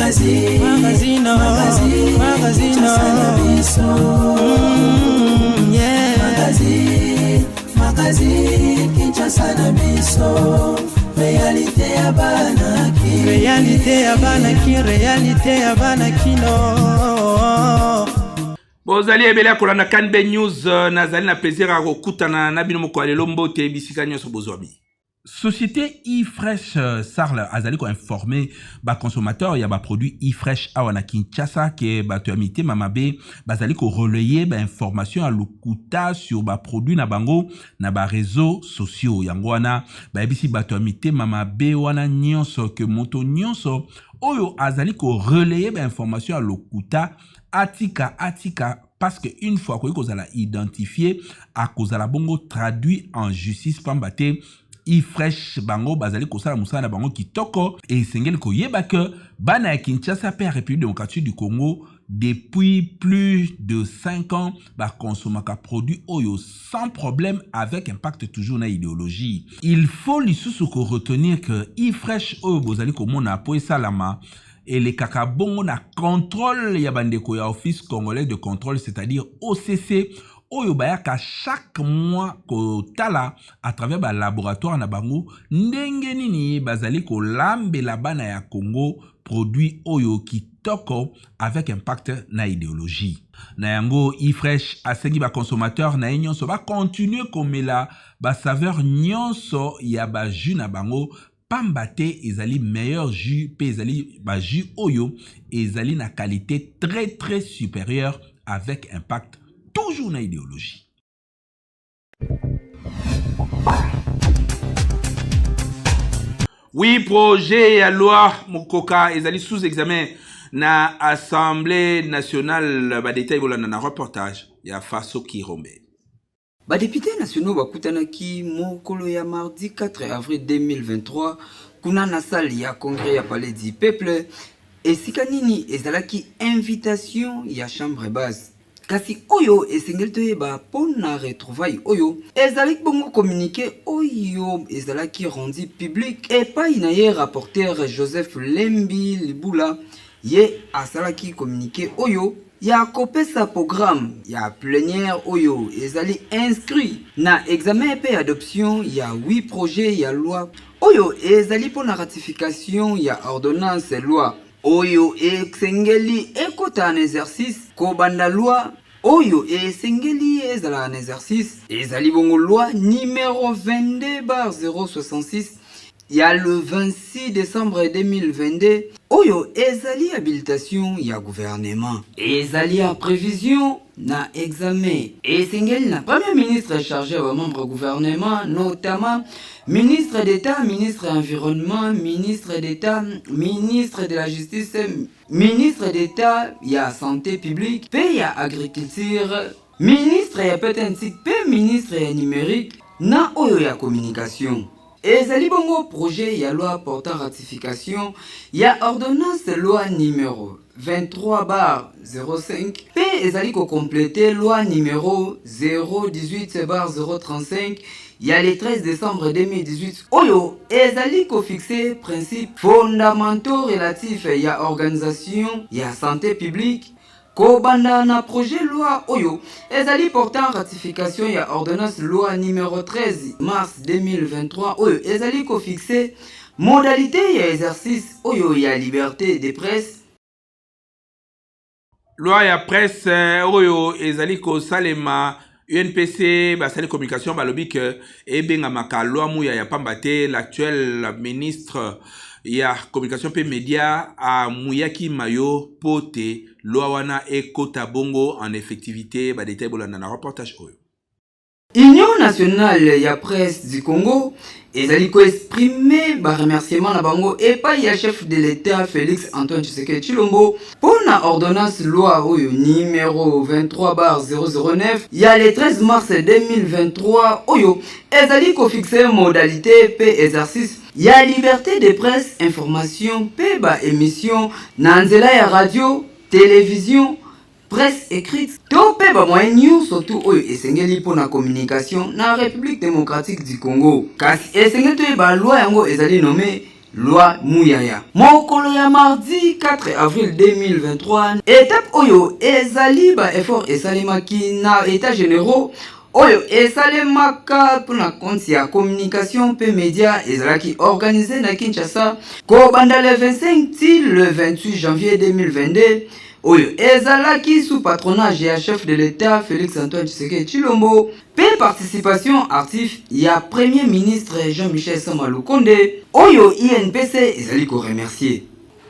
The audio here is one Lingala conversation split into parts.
Magazine, magazine, magazine, magazine, yeah. Magazine, magazine, Kinshasa na biso. Réalité ya bana ki. Réalité ya bana ki, réalité ya bana kino. Bozali ebele ya kolanda KNB News, nazali na plaisir ya kokutana na bino mokolo ya lelo. Mbote bisika nyonso bozwami. Société e-fresh Sarl azali koinforme baconsommateur ya baproduit e-fresh awa na Kinshasa ke bato ya mitema mabe bazali korelayer bainformation ya lokuta sur baproduit na bango na bareseau sociaux. Yango wana bayebisi bato ya mitema mabe wana nyonso ke moto nyonso oyo azali korelayer bainformation ya lokuta atika atika, parce que une fois akoki kozala identifié, akozala bongo traduit en justice, pamba te ifresh bango bazali kosala mosala na bango kitoko. Esengeli koyeba ke bana ya Kinshasa mpe ya République démocratique du Congo, depuis plus de 5 ans, bakonsomaka produit oyo sans problème, avec impact toujours na idéologie. Il faut lisusu koretenir ke ifresh oyo bozali komona, po esalama, elekaka bongo na contrôle ya bandeko ya Office congolais de contrôle, c'est-à-dire OCC, oyo bayaka chaque mois kotala à travers balaboratoire na bango ndenge nini bazali kolambela bana ya Congo produit oyo kitoko avec impact na idéologie. Na yango, ifresh asengi baconsommateur na ye nyonso bakontinue komela basaveur nyonso ya bajus na bango, pamba te ezali meilleur jus mpe ezali bajus oyo ezali na qualité très très supérieure, avec impact toujours na idéologie. Oui, projet ya loi Mokoka ezali sous examen na Assemblée nationale. Badetail bolanda na reportage ya Faso Kirombe. Badepute nationaux bakutanaki mokolo ya mardi 4 avril 2023 kuna na salle ya congrès ya Palais du Peuple, esika nini ezalaki invitation ya chambre basse. Kasi oyo esengeli toyeba mpo na retrouvaille oyo ezalaki bongo communiqué oyo ezalaki rendu public epai na ye rapporteur Joseph Lembi Libula. Ye asalaki communiqué oyo ya kopesa programme ya plénière oyo ezali inscrit na examen mpe adoption ya 8 projet ya loi oyo ezali mpo na ratification ya ordonnance loi oyo esengeli ekota na exercice. Kobanda loi oyo esengeli ezala na exercice ezali bongo loi numéro 22/066 ya le 26 décembre 2022, oyo ezali habilitation ya gouvernement. Ezali ya prévision na examen esengeli na premier ministre chargé ya bamembre gouvernement, notamment ministre d'État, ministre environnement, ministre d'État, ministre de la Justice, ministre d'État ya Santé publique mpe ya Agriculture, ministre ya PTNTIC mpe ministre ya Numérique na oyo ya Communication. Ezali bongo projet ya loi portant ratification ya ordonnance loi numéro 23/05 mpe ezali kokomplete loi numéro 018/035 ya le 13 décembre 2018, oyo ezali kofixe principe fondamentaux relatifs ya organisation ya santé publique. Kobanda na projet loi oyo ezali portant ratification ya ordonnance loi numéro 13 mars 2023, oyo ezali kofixe modalité ya exercice oyo ya liberté de presse. Loi ya presse oyo ezali kosalema, UNPC basali communication, balobi ke ebengamaka loi Muya ya pamba te. L'actuel ministre ya Communication mpe Média amuyaki mayo mpo te loi wana ekota bongo en effectivité. Badetail bolanda na reportage oyo. Union nationale ya presse du Congo ezali koexprime baremerciement na bango epai ya chef de l'État Félix Antoine Tshisekedi Tshilombo mpo na ordonnance loi oyo numéro 23/009 ya le 13 mars 2023, oyo ezali kofixe modalité mpe exercice ya liberté de presse, information mpe baémission na nzela ya radio, télévision, presse écrite to mpe bamoyen nyonso tu oyo esengeli mpo na communication na République démocratique du Congo. Kasi esengeli toyeba, loi yango ezali nommé Loi Muyaya. Mokolo ya mardi 4 avril 2023, etape oyo ezali ba effort esalemaki na etats generaux oyo esalemaka mpona compte ya communication mpe media ezalaki organise na Kinshasa kobanda le 25 ti le 28 janvier 2022 oyo ezalaki sous patronage ya chef de l'État Félix Antoine Tshisekedi Tshilombo mpe participation active ya Premier ministre Jean-Michel Sama Lukonde oyo INPC ezali koremercier.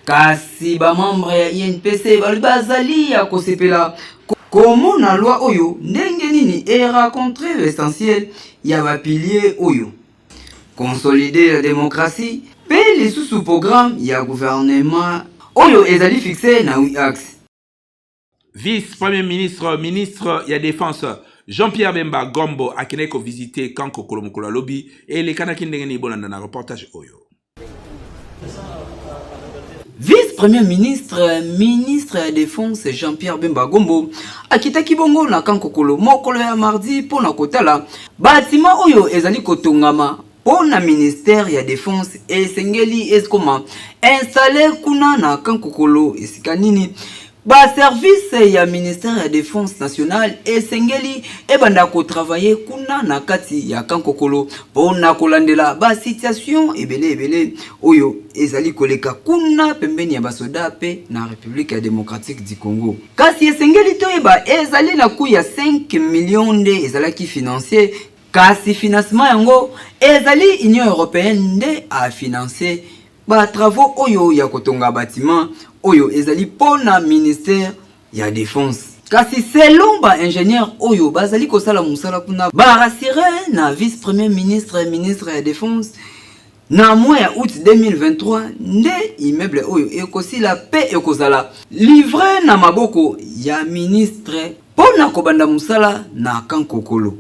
Kasi bamembre ya INPC balobi bazali ya kosepela komona loi oyo ndenge nini e rencontrer l'essentiel ya bapilier oyo consolider la démocratie mpe lisusu programme ya gouvernement oyo ezali fixe na 8 axes. Vice Premier ministre, ministre ya Défense Jean-Pierre Bemba Gombo akendaki kovisite camp Kokolo mokolo ya lobi. Elekanaki ndenge nini? Bolanda na reportage oyo. Vice-premier ministre, ministre ya Défense Jean-Pierre Bemba Gombo akitaki bongo na camp Kokolo mokolo ya mardi mpo na kotala batima oyo ezali kotongama mpo na ministère ya Défense esengeli ekoma installé kuna na camp Kokolo, esika nini baservice ya ministère ya Défense nationale esengeli ebanda kotravailler kuna na kati ya camp Kokolo mpo na kolandela basituation ebele ebele oyo ezali koleka kuna pembeni ya basoda mpe na République ya démocratique du Congo. Kasi esengeli toyeba, ezali na coût ya 5 millions nde ezalaki financier, kasi financement yango ezali Union européenne nde afinance batravaux oyo ya kotonga bâtiment oyo ezali mpo na ministère ya Défense. Kasi selon baingénieur oyo bazali kosala mosala kuna, barassurer na vice premier ministre, ministre ya Défense, na mois ya août 2023 nde immeuble oyo ekosila mpe ekozala livré na maboko ya ministre mpo na kobanda mosala na camp Kokolo.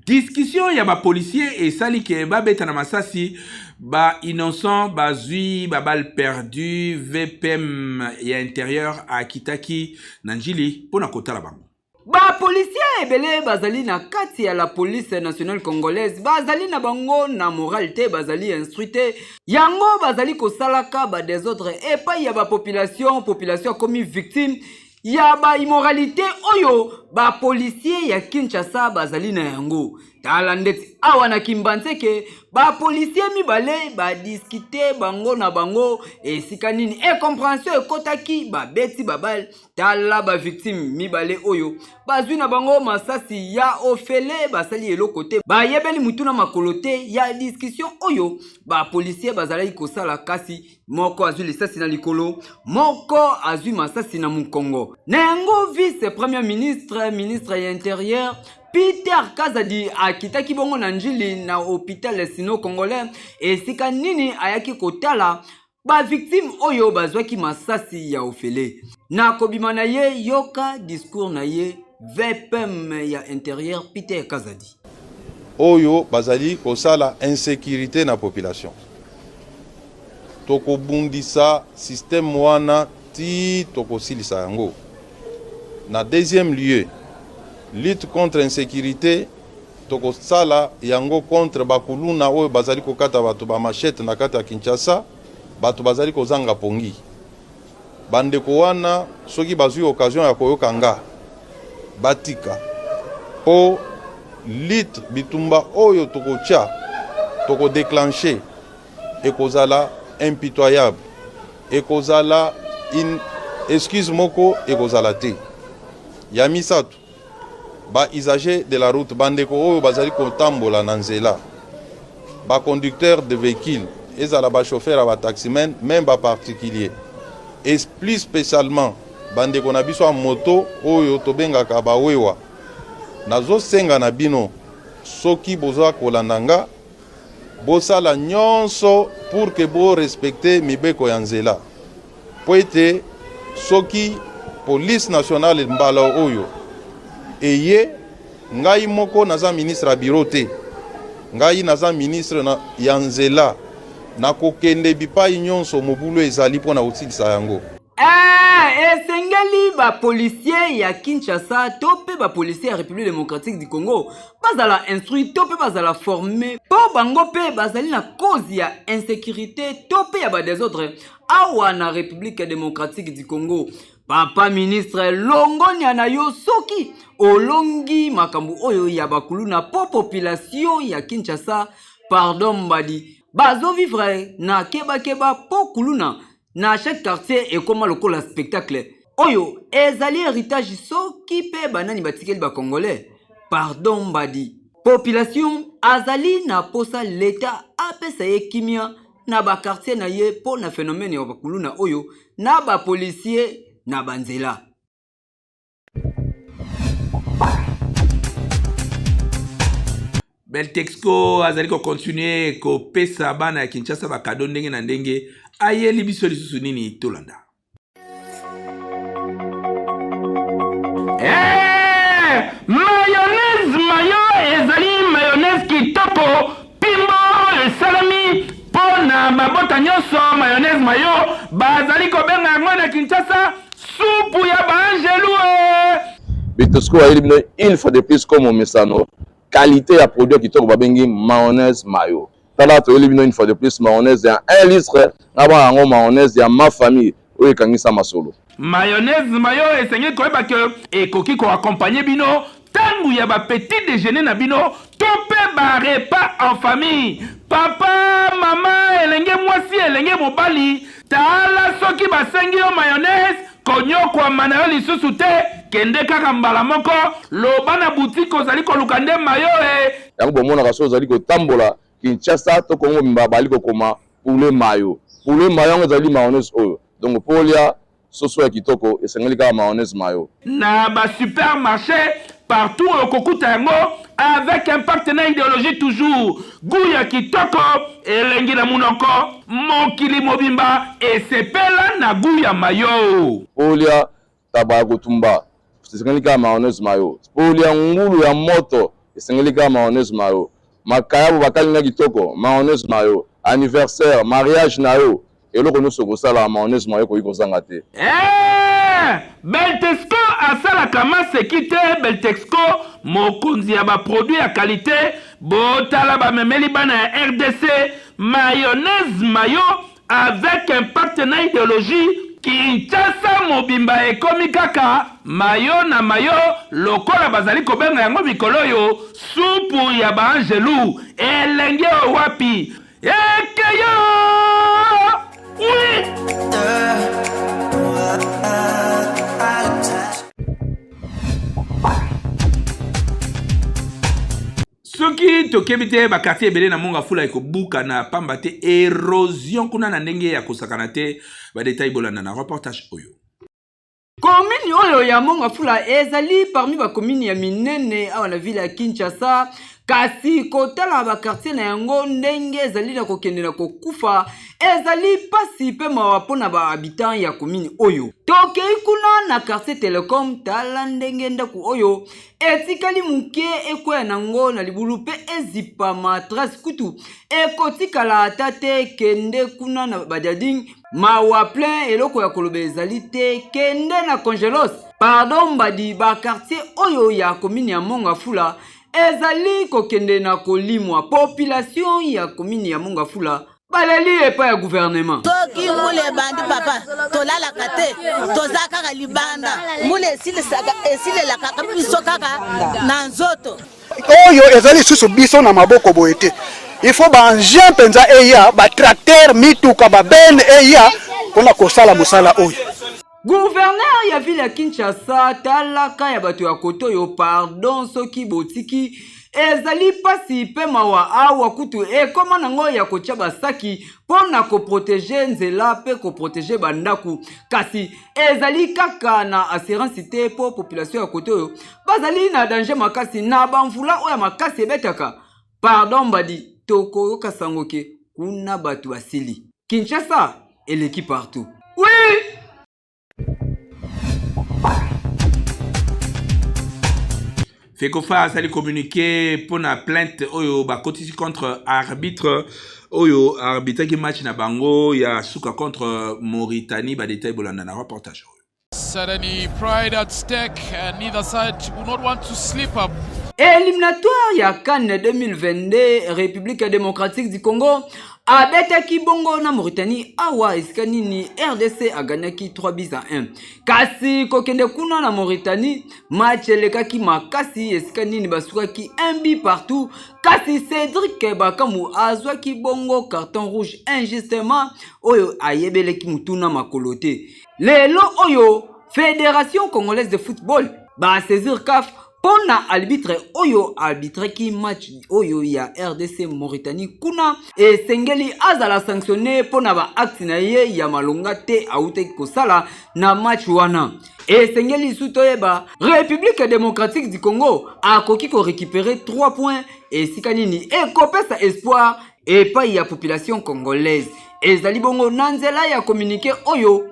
Discussion ya bapolicier esali ke babeta na masasi bainnocent, bazwi baballe perdu. VPM ya Intérieur akitaki na Njili mpo na kotala bango. Bapolisier ebele bazali na kati ya la Police nationale congolaise, bazali na bango na morale te, bazali instruit te. Yango bazali kosalaka badésordre epai ya bapopulation. Population akomi victime ya baimmoralité oyo bapolisier ya Kinshasa bazali na yango. Tala ndeti awa na Kimbanseke, bapolisier mibale badiscuter bango na bango, esika nini incompréhension ekɔtaki, babeti babale. Tala bavictime mibale oyo bazwi na bango masasi ya ofele, basali eloko te, bayebeli mutu na makolo te ya discussion oyo bapolisier bazalaki kosala. Kasi moko azwi lisasi na likolo, moko azwi masasi na mokongo. Na yango, vice premier ministre, ministre ya Intérieur Peter Kazadi akitaki bongo na Njili na hôpital sino congolais, esika nini ayaki kotala bavictime oyo bazwaki masasi ya ofele. Na kobima na ye, yoka discours na ye, VPM ya Intérieur Peter Kazadi. Oyo bazali kosala insécurité na population, tokobundisa système wana ti tokosilisa yango. Na deuxième lieu, lutte contre insécurité, tokosala yango contre bakuluna oyo bazali kokata bato bamachete na kati ya Kinshasa. Bato bazali kozanga pongi. Bandeko wana, soki bazwi occasion ya koyoka nga, batika, mpo lutte, bitumba oyo tokotia, tokodéclencher, ekozala impitoyable, ekozala in excuse moko ekozala te. Ya misato, bausager de la route, bandeko oyo bazali kotambola na nzela, baconducteur de véhicule, ezala bachauffeur ya bataximen, même baparticulier, et plus spécialement bandeko na biso ya moto oyo tobengaka bawewa, nazosenga na bino, soki boza kolanda nga, bosala nyonso pour que borespecter mibeko ya nzela, mpo ete soki Police nationale mbala oyo eye, ngai moko naza ministre ya bureau te, ngai naza ministre ya nzela, nakokende bipai nyonso mobulu ezali mpo na kosilisa yango. Esengeli. Esengeli ba policiers ya Kinshasa to mpe ba policiers ya Republique democratique du Congo bazala instruit to mpe bazala forme mpo bango mpe bazali na cause ya insecurite to mpe ya ba desordre awa na Republique democratique du Congo. Papa ministre, longonya na yo soki olongi makambo oyo ya bakuluna mpo population ya Kinshasa, pardon mbadi, bazo vivre na kebakeba mpo kuluna na chaque quartier ekoma lokola spectacle. Oyo ezali heritage soki pe banani batikeli ba congolais. Pardon mbadi. Population azali na posa l'etat apesa ye kimia na ba quartier na ye po na phenomène ya ba kuluna oyo na ba policiers na ba nzela. Beltexco azali ko continuer kopesa bana ya Kinshasa ba cadeau ndenge na ndenge. Ayeli biso lisusu nini? Tolanda. Hey! Mayonnaise mayo ezali mayonnaise kitoko pimbo oyo esalemi mpo na mabota nyonso. Mayonnaise mayo bazali kobenga yango na Kinshasa supu ya baangelu. Betosco ayeli bino une fois de plus comme omesano qualité ya produit ya kitoko babengi mayonnaise mayo. Tala toyeli bino une fois de plus mayonnaise ya 1 litre na bana yango mayonnaise ya ma famille oyo ekangisa masolo. Mayonnaise mayo esengeli koyeba ke ekoki ko accompagner bino tango ya ba petit dejeuner na bino to pe ba repas en famille. Papa, mama, elenge mwasi, elenge mobali, tala soki basengi yo mayonnaise, konyokwama na yo lisusu te, kende kaka mbala moko, loba na boutique ozali koluka nde mayo e. Yango bomonaka soki ozali kotambola Kinshasa to Congo mobimba bazali kokoma poulet mayo. Poulet mayo yango ezali mayonnaise oyo. Donc mpo olia soso ya kitoko esengeli kaka mayonnaise mayo. Na ba supermarche partout okokuta yango avec impact na ideologie toujours gout ya kitoko elengi na munoko mokili mobimba esepela na gout ya mayo. Mpo olia taba ya kotumba esengeli kaka mayonnaise mayo. Mpo olia ngulu ya moto esengeli kaka mayonnaise mayo. Makayabo bakalinga kitoko mayonnaise mayo. Anniversaire, mariage na yo eloko nyonso okosala mayonnaise mayo ekoki kozanga te. Eeh Beltexco asalaka maseki te Beltexco mokonzi ya ba produits ya qualite botala bamemeli bana ya rdc mayonnaise mayo avec impact na ideologie Kinshasa mobimba ekomi kaka mayo na mayo lokola bazali kobenga yango mikolo oyo supu ya ba angelu elengi oyo wapi Ekeyo! Oui! Soki tokebi te bakartier ebele na Monga Fula ekobukana pamba te erosion kuna na ndenge ya kosakana te. Ba details bolanda na reportage oyo. Commune oyo ya Mont-Ngafula ezali parmi ba commune ya minene awa na ville ya Kinshasa, kasi kotala ba quartier na yango ndenge ezali na kokende na kokufa ezali pasi pe mawa mpo na ba habitants ya commune oyo. Tokei kuna na quartier Telecom, tala ndenge ndako oyo etikali moke ekweya nango na libulu pe ezipama trace kutu ekotikala ata te. Kende kuna na Badiading, mawa plein, eloko ya koloba ezali te. Kende na Congelos, pardon mbadi, ba quartier oyo ya commune ya Mont-Ngafula ezali kokende na kolimwa. Population ya commune ya Mont-Ngafula baleli epai ya gouvernement. Soki mbula ebandi papa, tolalaka te, toza kaka libanda. Mbula esilelaka biso kaka na nzoto. Oyo ezali lisusu biso na maboko boye te. Il faut ba engin mpenza eya, ba tracteur, mituka, ba bene eya mpona kosala mosala oyo. Gouverneur ya ville ya Kinshasa, talaka ya bato ya koto oyo, pardon soki botiki ezali pasi pe mawa. Awa kutu ekoma nango ya kotia basaki mpo na koprotege nzela pe koprotege bandaku, kasi ezali kaka na assurance te mpo population ya koto oyo bazali na danger makasi na bamvula oyo ya makasi ebetaka. Pardon mbadi, tokoyoka sango ke kuna bato basili. Kinshasa eleki partout. Oui! Fecofa asali communiqué mpo na plainte oyo bakotisi contre arbitre oyo arbitraki match na bango ya suka contre Mauritanie. Ba détails bolanda na reportage oyo. said, any pride at stake, and neither side will not want to slip up. Eliminatoire ya CAN 2022 République démocratique du Congo abetaki bongo na Mauritanie awa esika nini RDC agagnaki 3 buts à 1. Kasi kokende kuna na Mauritanie match elekaki makasi esika nini basukaki 1 but partout kasi Cédric Bakambu azwaki bongo carton rouge injustement oyo ayebeleki mutuna makolo te. Lelo oyo Fédération congolaise de football ba saisir CAF mpo na arbitre oyo arbitraki match oyo ya RDC Mauritanie kuna esengeli azala sanctionne mpo na ba acte na ye ya malonga te awutaki kosala na match wana. Esengeli lisusu toyeba République démocratique du Congo akoki ko récupérer 3 points esika nini ekopesa espoir epai ya population congolaise. Ezali bongo na nzela ya communiqué oyo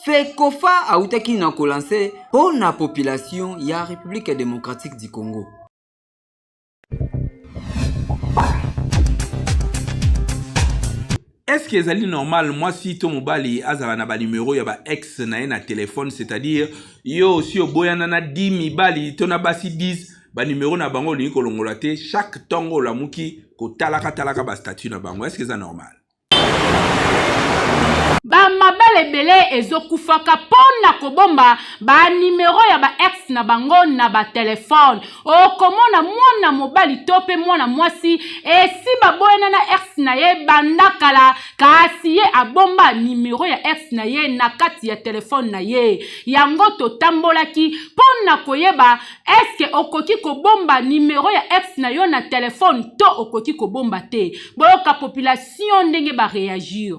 Fecofa awutaki na kolanse mpo na population ya République démocratique du Congo. Est-ce que ezali normal mwasi to mobali azala na ba numero ya ba ex na ye na telefone, c'est-à-dire yo osi oboyana na 10 mibali to na basi 10 ba numero na bango olingi kolongola te, chaque ntongo olamuki kotalaka talaka ba statut na bango, est-ce que eza normal? Ba mabala ebele ezo kufaka po na kobomba ba numero ya ba ex na bango na ba telephone. Okomona mwana mobali to pe mwana mwasi esi baboyana na ex na ye banda kala, kasi ye abomba numero ya ex na ye na kati ya telephone na ye. Yango totambolaki po na koyeba est-ce que okoki kobomba numero ya ex na yo na telephone to okoki kobomba te. Boyoka population ndenge ba reagir.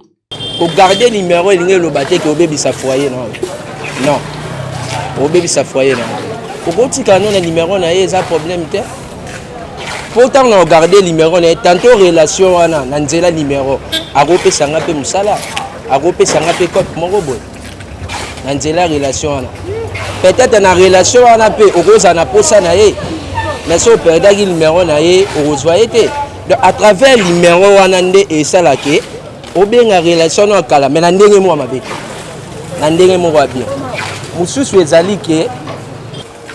Ko garder numero elingi eloba te ke obebisa foyer na yo. Non. Obebisa foyer na yo. Okotika no na numero na ye eza problème te. Po ntango na ogarde numero na ye tantôt relation wana na nzela numero akopesa nga mpe mosala akopesa nga mpe cope moko boye na nzela relation wana peut-être na relation wana mpe okozala na posa na ye mais soki operdaki numero na ye okozwa ye te donc à travers numero wana nde esala ke obenga relation no ya kala mais na ndenge moko ya mabe te na ndenge moko ya bien mosusu ezali ke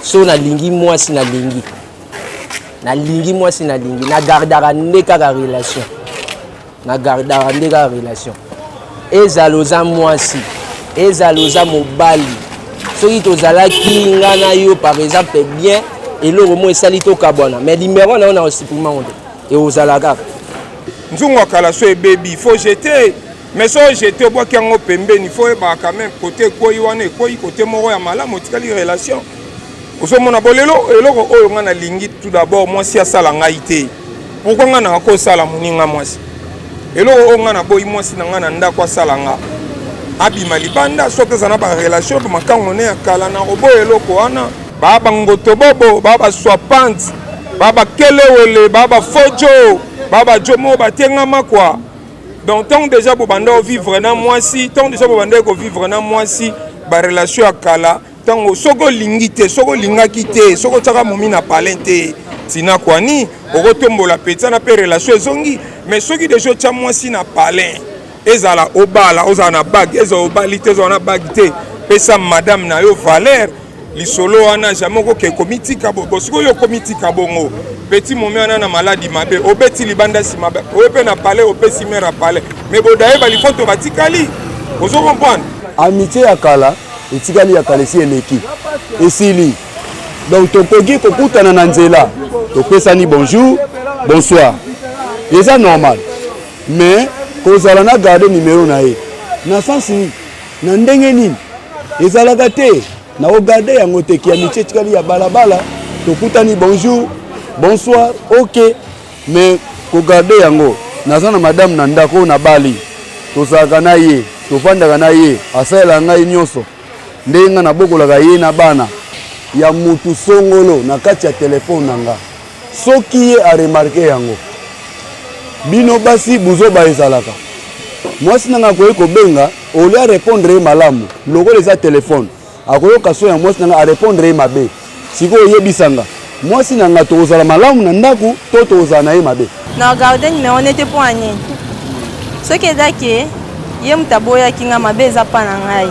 so nalingi mwasi nalingi nalingi mwasi nalingi nagardaka nde kaka relation na gardaka nde kaka relation ezala oza mwasi ezala oza mobali soki tozalaki nga na yo par exemple bien eloko moko esali tokabwana mais numero na yo na osupprime yango te ekozala kaka nzungu ya kala so ebebi faut jeter mais so ojete obwaki yango pembeni fo oyebaka quand même kote ekwei wana ekwei kote moko ya malamu etikali relation ozomona bo lelo eloko oyo ngai nalingi tout d'abord mwasi asala ngai te pourkui ngai naka kosala moninga mwasi eloko oyo ngai naboyi mwasi na ngai na ndako asala nga abima libanda soki aza na barelation mpe makango ne ya kala na koboya eloko wana baa bangotobobo baa baswapante baa bakelewele baa bafojo baa bajomo batengama kua donc ntango deja bobanda ovivre na mwasi ntango deja bobandaki kovivre na mwasi barelation ya kala ntango soki olingi te soki olingaki te soki otiaka momi na palin te tina kwani okotombola petsa na mpe relation ezongi mais soki deja otya mwasi na palin ezala obala ozala na bague ezala obali te ezala na bague te pesa madame na yo valeur lisolo wana jamais okoke komitika bo sikoyo okomitika bongo petit momi wana na maladi mabe obeti libanda nsima oye mpe na palais opesi mare ya palais mais bodaye balifoto batikali ozo comprendre amitié ya kala etikali ya kala esi eleki esili donc tokoki kokutana na nzela topesani bonjour bonsoir eza normal mais kozala na garde numero na ye na sens nini na ndenge nini ezalaka te na kogarde yango te kiamitie etikali ya balabala tokutani bonjour bonsoir ok mais kogarde yango naza na madame na ndako oyo nabali tozalaka na ye tofandaka na ye asalelaka ngai nyonso ndenge ngai nabokolaka ye na bana ya mutu songolo na kati ya telefone na nga soki ye aremarke yango bino basi buzoba ezalaka mwasi na ngai akoki kobenga olie arepondre ye malamu lokola eza telefone akoyoka son ya mwasi na ngai arepondre ye mabe sikoyo oyebisa nga mwasi na nga tokozala malamu na ndako to tokozala na ye mabe na garde numero nete mpo ya nini soki eza ke ye moto aboyaki nga mabe eza mpa na ngai.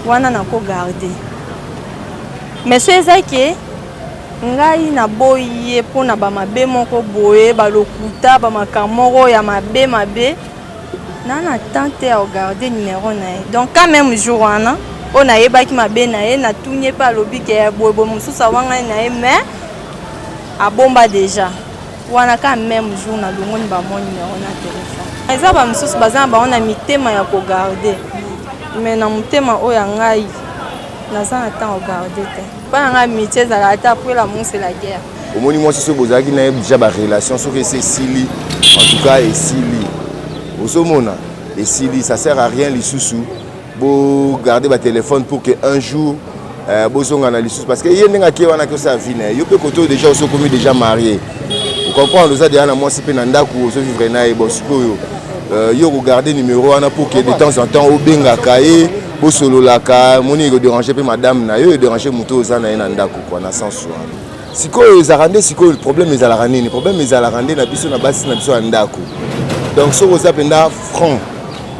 Wana nako garder. Mais so eza ke ngai naboyi ye mpo na bamabe moko boye, balokuta, bamakambo moko ya mabe mabe, na na temps te ya kogarde numero na ye. Donc quand même jour wana oyo nayebaki mabe na ye, natuni ye mpe alobi ke boye boye, mosusu awangani na ye, mais abomba déjà. Wana quand même jour nalongoli bamwa numero na telefone. Eza bamosusu baza na bango na mitema ya kogarde, mais na motema oyo ya ngai naza na temps kogarde te. Mpo na ngai amitié ezalaka ata après l'amour c'est la guerre. Omoni mwasi soki bozalaki na ye déjà ba relation, soki esi esili, en tout cas esili, ozomona esili, ça sert à rien lisusu bo garder ba téléphone pour que un jour bozongana lisusu, parce que ye ndenge ake wana akosala vie na ye. Yo mpe kote oyo déjà osi okomi déjà marié, ocomprendre, oza deja na mwasi mpe na ndako, ozovivre na ye. Bon, sikoyo yo kogarde numéro wana pour que de temps en temps obengaka ye, bosololaka, moni ekoderange mpe madame na yo, ederange moto oyo oza na ye na ndako kua. Na sens wana sikoyo ezalaka nde, sikoyo problème ezalaka nini? Problème ezalaka nde na biso, na basi na biso ya ndako. Donc soki oza mpenza franc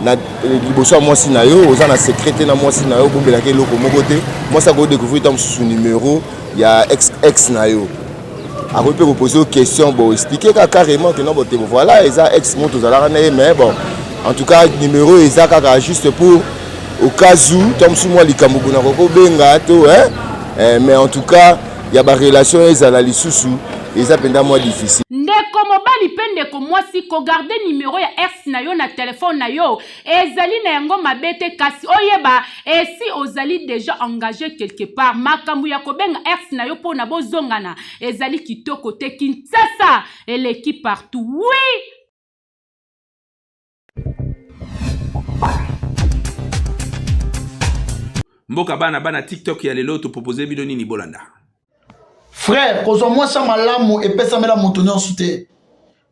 na liboso ya mwasi na yo, oza na secret te na mwasi na yo, obombelaka eloko moko te, mwasi akodécouvrir ta mosusu numéro ya ex, ex na yo, akoki mpe kopose yo question. Bon, expliquer kaka carrément que non, bon te, voilà, eza ex moto ozalaka na ye, mais bon, en tout cas numéro eza kaka juste pour au cas où to mosusu mwa likambo bona kokobenga to hein? Eh, mais en tout cas ya barelation ezala lisusu eza mpenza mwa difficile. Ndeko mobali mpe ndeko mwasi, kogarde nimero ya ex na yo na telefone na yo ezali na yango mabe te, kasi oyeba esi ozali deja engage quelque part, makambo ya kobenga ex na yo mpo na bozongana ezali kitoko te. Kinshasa eleki partout, oui. Mboka bana bana TikTok ya lelo, topropose bino nini? Bolanda. Frère, kozwa mwasi ya malamu epesamela moto nyonso te.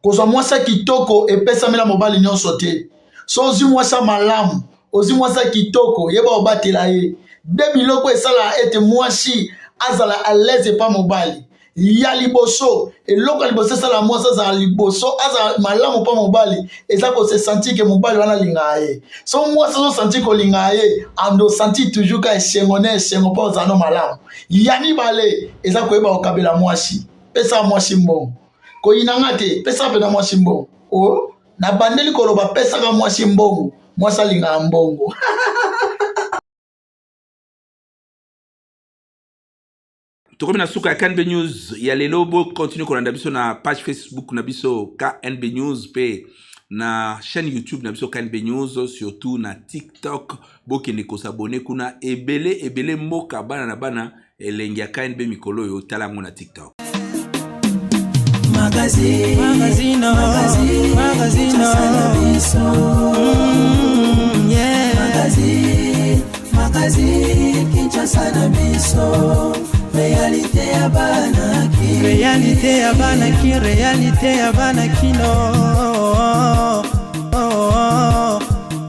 Kozwa mwasi ya kitoko epesamela mobali nyonso te. So ozwi mwasi ya malamu, ozwi mwasi ya kitoko, yeba obatela ye. De biloko esalaka ete mwasi azala à l'aise epa mobali. Ya liboso, eloko ya liboso esala mwasi azala liboso, azala malamu mpo mobali, eza ko se sentir ke mobali wana alingaka ye. So mwasi azosentir kolingaka ye, ando sentir toujours ka esengo na esengo mpo ozala no malamu. Ya mibale eza koyeba kokabela mwasi. Pesa mwasi mbongo, koyina nga te, pesa mpena mwasi mbongo. O nabandeli koloba, pesaka mwasi mbongo, mwasi alingaka mbongo. Tokomi na suka ya KNB News ya lelo. Bo continue kolanda biso na page Facebook na biso KNB News mpe na chaîne YouTube na biso KNB News, surtout na TikTok. Bokende kosabone kuna ebele ebele. Mboka bana na bana, elengi ya KNB mikolo oyo, tala yango na TikTok. Magazine, magazine, magazine, magazine, yeah. Magazine, magazine, Kinshasa na biso, réalité ya bana ki, réalité ya bana ki, réalité ya bana kino.